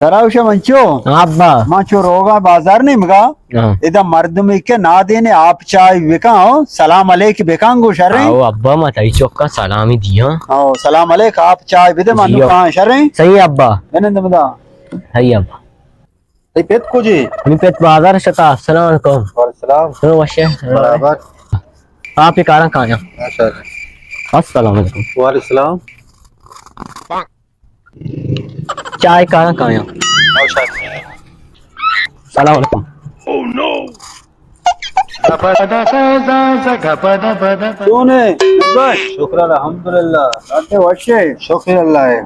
سراوش منچو۔ ہاں ابا۔ من چو روگا بازار نیمگا۔ ہاں۔ ادا مردمے کہ نادینے آپ چائے بکن، ہو، سلام علیک بکن گو شریں۔ او ابا، ما تئی چکا سلامی دیاں۔ او سلام علیک، آپ چائے بدے، من جی۔ کہاں شریں۔ صحیح ابا۔ بنند مدا۔ صحیح ابا۔ تئی پت کجے؟ منی پت بازار شتا۔ السلام علیکم۔ وعلیکم السلام۔ شنو وشے؟ برابر۔ آپ ہی کاراں کایاں۔ ماشاءاللہ۔ السلام علیکم۔ وعلیکم السلام۔ چائے کاراں کایاں۔ ماشاءاللہ۔ السلام علیکم۔ چونے؟ شکر الحمدللہ۔ ڈاکٹر وشے؟ شکر اللہ ہے۔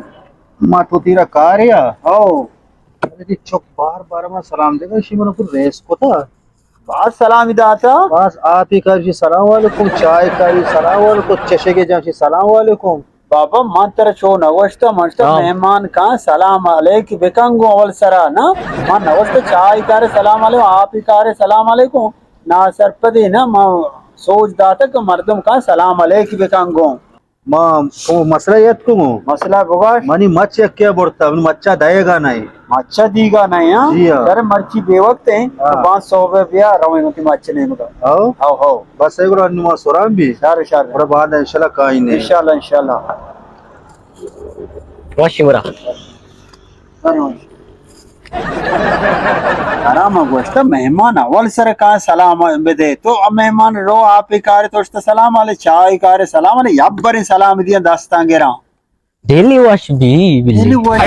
ما تو تیرا کاریا؟ او۔ ارے جی، چک بار بار ما سلام دے گا، شی منو کو ریس کتا۔ باز سلامی داتا۔ باز آپی کاری سلام علیکم، چائے کاری سلام علیکم، چشگے جان شی سلام علیکم۔ بابا، من ترا چو نگوشتا، من شتا ہاں۔ مہمان کان سلام علیک بکن گو اول سرا نا۔ من نگوشتا چائے کارے سلام علیکم، آپی کارے سلام علیکم۔ نا سرپدی نا، من سوچ داتا کہ مردم کان سلام علیک بکن گو۔ ما او مسئلہ یت کو۔ مسئلہ بگاش۔ منی مچ یکے برتا، منی مچا دئیگا نہیں۔ مچا دیگا نہیں، ہاں؟ جی ہاں۔ ارے مرچی بے وقت ہیں، ہاں۔ تو بانس سو روپے بیا، رویں وتی مچ نیمگا۔ ہاؤ؟ How, how. بس ایگو انی ما سرام بھی۔ شر، شر۔ اور بعد انشاءاللہ کائیں نہیں۔ انشاءاللہ، انشاءاللہ۔ واشی مرا۔ آرام گوشت، مہمان اول سر کان سلام بدے۔ تو مہمان رو آپی کارے تو اشتا سلام علیک، چائے کارے سلام علیک، یب بریں سلام دیاں دستاں گراں۔ دلی وش بی، بلی۔ دلی وش۔